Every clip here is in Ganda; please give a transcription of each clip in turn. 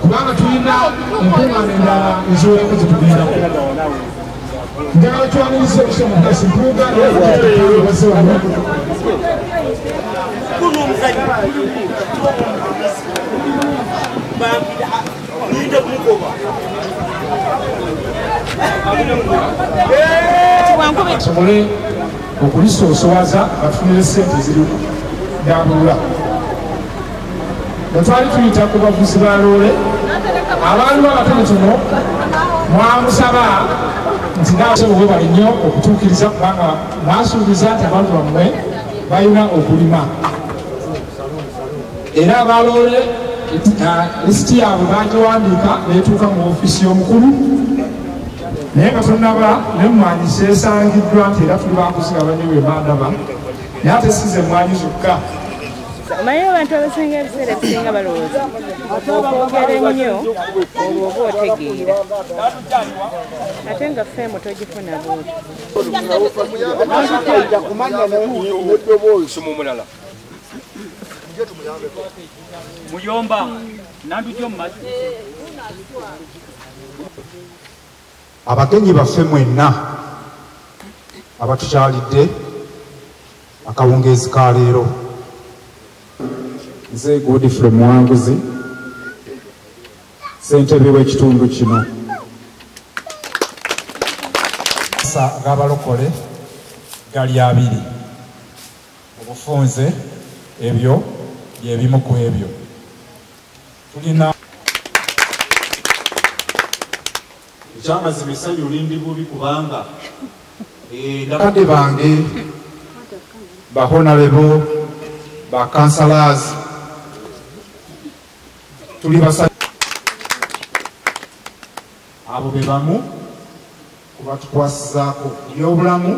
Kubanga tulina enkuŋŋaana endala eziwerako zetugendako. Njagala twanirize okusoma Mutasi Mpuuga naye wano. Asobole okulisoosowaza bafunire ssente ziri dambulula. Bwe twali tuyita ku bavuzi ba loole, abantu abatonotono mwamusaba nti naasebo webale nnyo okutuukiriza kubanga mwasuubiza nti abantu bammwe balina okulima. Era abaloole lisiti yaabwe bagiwandiika neetuuka mu ofiisi y'omukulu, naye nga tonnaba n'emmwanyi zeesangiddwa nti era tuli bakuzigabanya bwe bandaba, naye ate si ze mmwanyi zokka. Omanyi abantu abasinga ebiseera ebisinga balowooza okwogera ennyo olwo oba otegeera, ate nga ffeemu togifuna bw'otyo. Abagenyi baffe mwenna abatukyalidde akawungeezi ka leero. Nze Godfrey Muwanguzi, ssentebe w'ekitundu kino. Ag'abalokole gali abiri. Obufunze ebyo bye bimu ku ebyo. Tulina ekyamazima essanyu lindi bubi kubanga bakadde bange ba honorable ba councillors tuli basa abo be bamu kubatukwasizaako ebyobulamu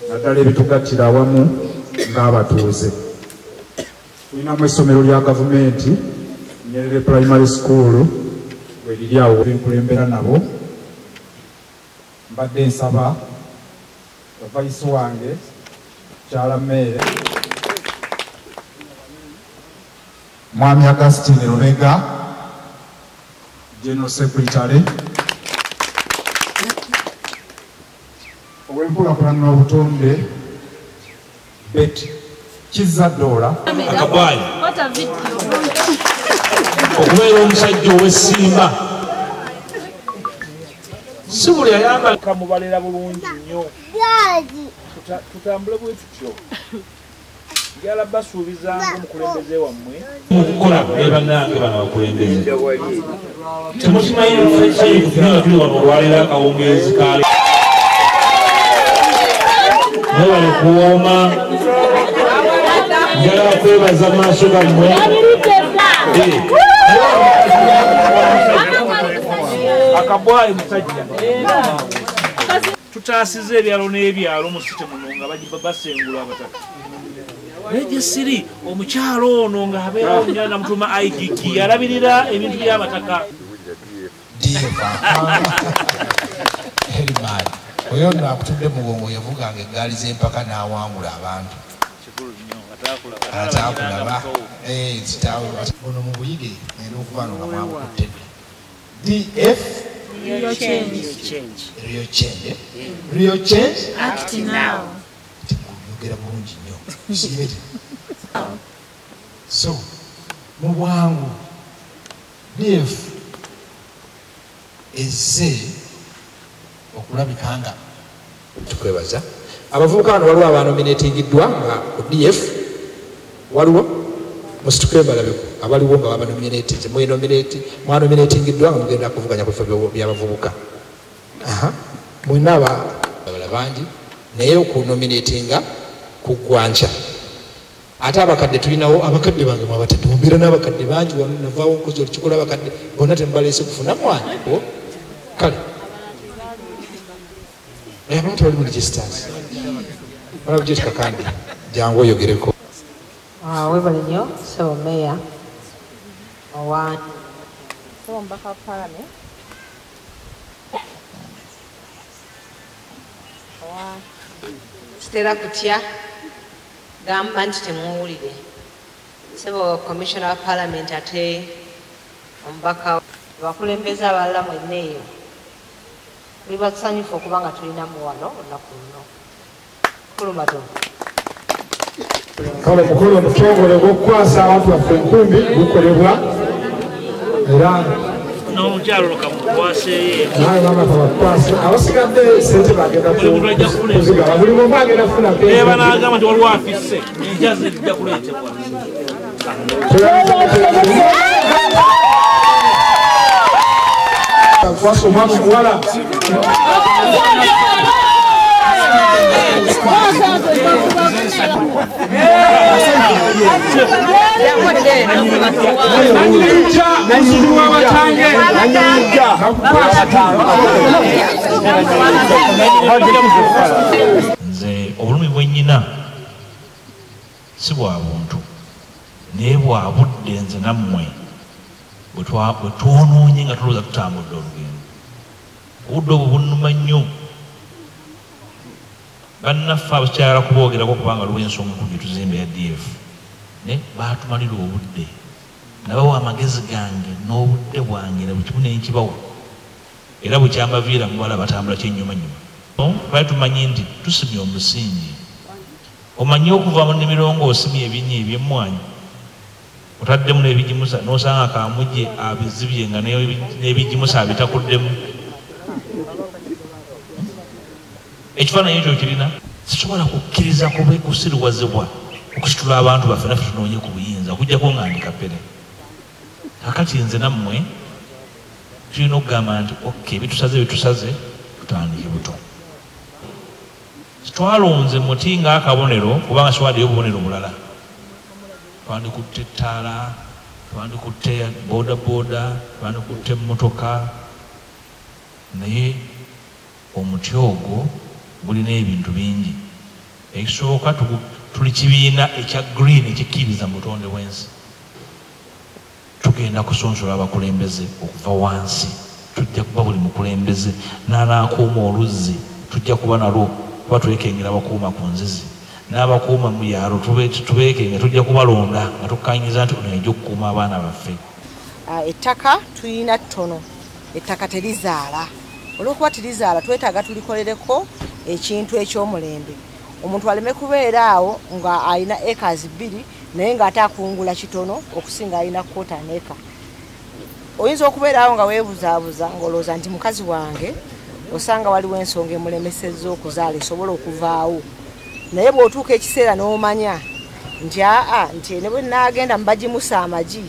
naddala ebitugattira awamu ng'abatuuze. Tulinamu essomero lya gavumenti Nyerere Primary School weriri awo benkulembera nabo. Mbadde nsaba vice wange Kyala Mmere, Mwami Augustine Lubega, General Secretary ow'enkulaakulana n'obutonde Betty Kizza Doola. Akabwayi okubeera omusajja ow'essimba si buli ayambala kamubalera bulungi nnyo. Tutambule bwe tutyo. Njagala basuubiza ng'omukulembeze wammwe mu kukola ne bannange bano abakulembeze. Temukimanyi sanyufu nnyo nga tuli wano olwaleero akawungeezi ka mwebale kuwooma. Njagala kwebaza maaso gammwe. Akabwayi musajja. Tutaasiza ebyalo n'ebyalo mu site muno nga basengula abataka. Naye gye siri omukyalo ono ng'abeerawo nnyana namutuma IGG alabirira ebintu by'abataka. Heriman oyo nno akutudde mugongo yavuganga eggaali z'empaka n'awangula abantu. Ataakulaba ono mu buyige era okuba nga mwamukutte. DF Real change. Real change. Real change. Act now. Yogera bulungi nnyo. So mu bwangu DF ezze okulabika nga tukwebaza. Abavubuka bano waliwo abanominatingiddwa nga ku DF waliwo musituke balabeko abaliwo nga babanominatinze mwanominatingiddwa nga mugenda kuvuganya ku bifo by'abavubuka. Mwenna abalala bangi naye okunominatinga kuggwa nkya. Ate abakadde tulinawo abakadde bange mwabatadde mumbeera n'abakadde bangi wano navaawo nkozi olukiiko lw'abakadde bonna temubaleese kufuna mwanyi. Kale abantu bali mu registers. Honorable Kakande, jangu oyogereko. Webale nnyo ssebo meeya owa ssebo omubaka wa Parliament owa Kitera kutya gamba nti temuwulire. Ssebo Commissioner wa Parliament ate Omubaka, abakulembeze abalala mwenna eyo, tuli basanyufu okuba nga tulinamu wano olunaku luno. Mukulu Matovu. Kale mukulu omutongole ogw'okukwasa abantu baffe enkumbi gukolebwa era n'omukyalo kamukwaseeyo. Naye maama kabakwase, abasigadde sente bagenda kuzigaba, buli muntu agenda kufuna. Eba n'agamba nti waliwo afisse enjazi ejja kuleetebwa. Kwasa omwana omuwala. Nze obulumi bwe nnyina si bwa buntu naye bwa budde. Nze nammwe bwe twonoonye nga tulowooza tutambudde olugendo, obudde obwo bunnuma nnyo. Bannaffe abakyala kuboogerako kubanga waliwo ensonga enkulu gye tuzimba ya DF, naye baatumalira obudde. Nabawa amagezi gange n'obudde bwange na buli kimu ne nkibawa, era bukyambaviira mubala batambula kyennyumanyuma. Twali tumanyi nti tusimye omusingi. Omanyi okuva mu nnimiro ng'osimye ebinnya eby'emmwanyi, otaddemu n'ebigimusa, n'osanga kamuje abizibye nga n'ebigimusa abitakuddemu. Ekifaananyi ekyo kirina. Sisobola kukkiriza kusiruwazibwa okusitula abantu baffe naffe tunoonye ku buyinza okuggyako nga ndi kapere. Kakati nze nammwe tulina okugamba nti okay, bitusaze tutandike buto. Twalonze muti ng'akabonero kubanga siwaddeyo obubonero bulala. Twandikutte ettaala, twandikutte boodabooda, twandikutte emmotoka, naye omuti ogwo gulina ebintu bingi. Ekisooka, tuli kibiina ekya green ekikkiririza mu butonde bw'ensi. Tugenda kusonsola abakulembeze okuva wansi. Tujja kuba buli mukulembeze n'anaakuuma oluzzi tujja kuba nalwo, kuba twekengera abakuuma ku nzizi n'abakuuma mu byalo tubeekenge, tujja kubalonda nga tukkanyiza nti ono yajja okukuuma abaana baffe. Ettaka tulina ttono, ettaka terizaala. Olw'okuba terizaala twetaaga tulikolereko ekintu eky'omulembe, omuntu aleme kubeera awo nga alina acres 2 naye ng'ate akungula kitono okusinga alina quarter n'eka. Oyinza okubeera awo nga weebuzaabuza ng'olowooza nti mukazi wange osanga waliwo ensonga emulemesezza okuzaala esobola okuvaawo, naye bw'otuuka ekiseera n'omanya nti aa nti ne bwe naagenda mubagimusa amagi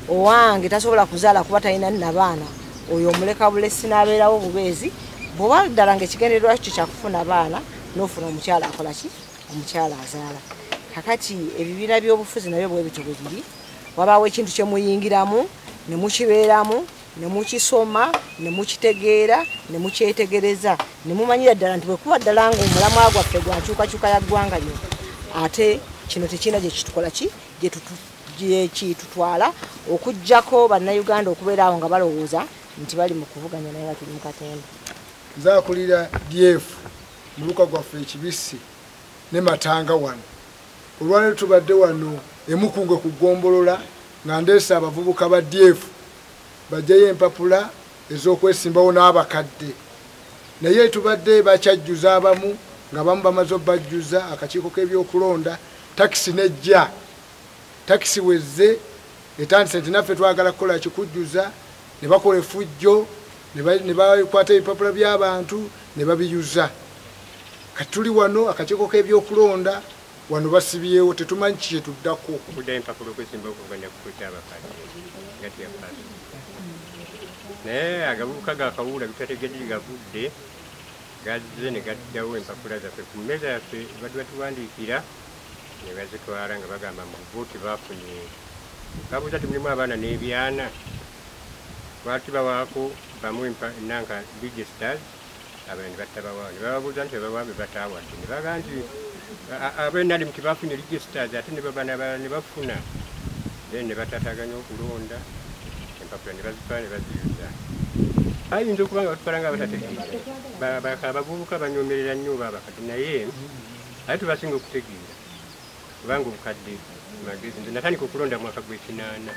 owange tasobola kuzaala kuba talina nnabaana, oyo omuleka bulesi n'abeerawo bubeezi. Bw'oba ddala ng'ekigendererwa kyo kyakufuna baana, n'ofuna omukyala akola ki? Omukyala azaala. Kakati ebibiina by'obufuzi nabyo bwe bityo bwe biri, wabaawo ekintu kye muyingiramu ne mukibeeramu ne mukisoma ne mukitegeera ne mukyetegereza ne mumanyira ddala nti bwe kuba ddala ng'omulamwa gwaffe gwa nkyukakyuka ya ggwanga lino, ate kino tekirina gye kitukola ki gye kitutwala, okuggyako bannayuganda okubeera awo nga balowooza nti bali mu kuvuganya naye nga tuli mu katemba. Nze akulira DF muluka gwaffe ekibisi ne Matanga wano. Olwaleero tubadde wano emukunge ku ggombolola nga ndeese abavubuka ba DF bajjayo empapula ez'okwesimbawo n'abakadde, naye tubadde bakyajjuza abamu nga bamu bamaze obbajjuza akakiiko k'ebyokulonda. Takisi nejja, takisi wezze etandise nti naffe twagala kukola kikujjuza, ne bakola effujjo ne bakwata ebipapula by'abantu ne babiyuza. Kati tuli wano akakiiko k'ebyokulonda wano basibyewo, tetumanyi kye tuddako. Okuddayo empapula okwesimbawo okuvuganya ku kyabakadde nga teyafaaso, naye agavubuka gakawuula gutategedde gavudde gazze ne gaddawo empapula zaffe ku mmeeza yaffe badde batuwandiikira ne bazitwala nga bagamba mu buvuuti bafunye. Babuuza ti mulimu abaana n'ebyana, lwaki bawaako bamu nanka registers, abalala ne batabawaawo. Ne bababuuza nti babawa be bataawadde, ne bagamba nti abenalimu tebafunye registers ate ne baba n'abalala ne bafuna, then ne batataganya okulonda empapula ne bazitwala ne baziyuza. Bayinza okuba nga batutwala nga abatategeera. Abavubuka banyoomerera nnyo oba abakadde, naye ate tubasinga okutegeera kubanga obukadde magezi. Nze natandika okulonda mwaka gw'ekinaana.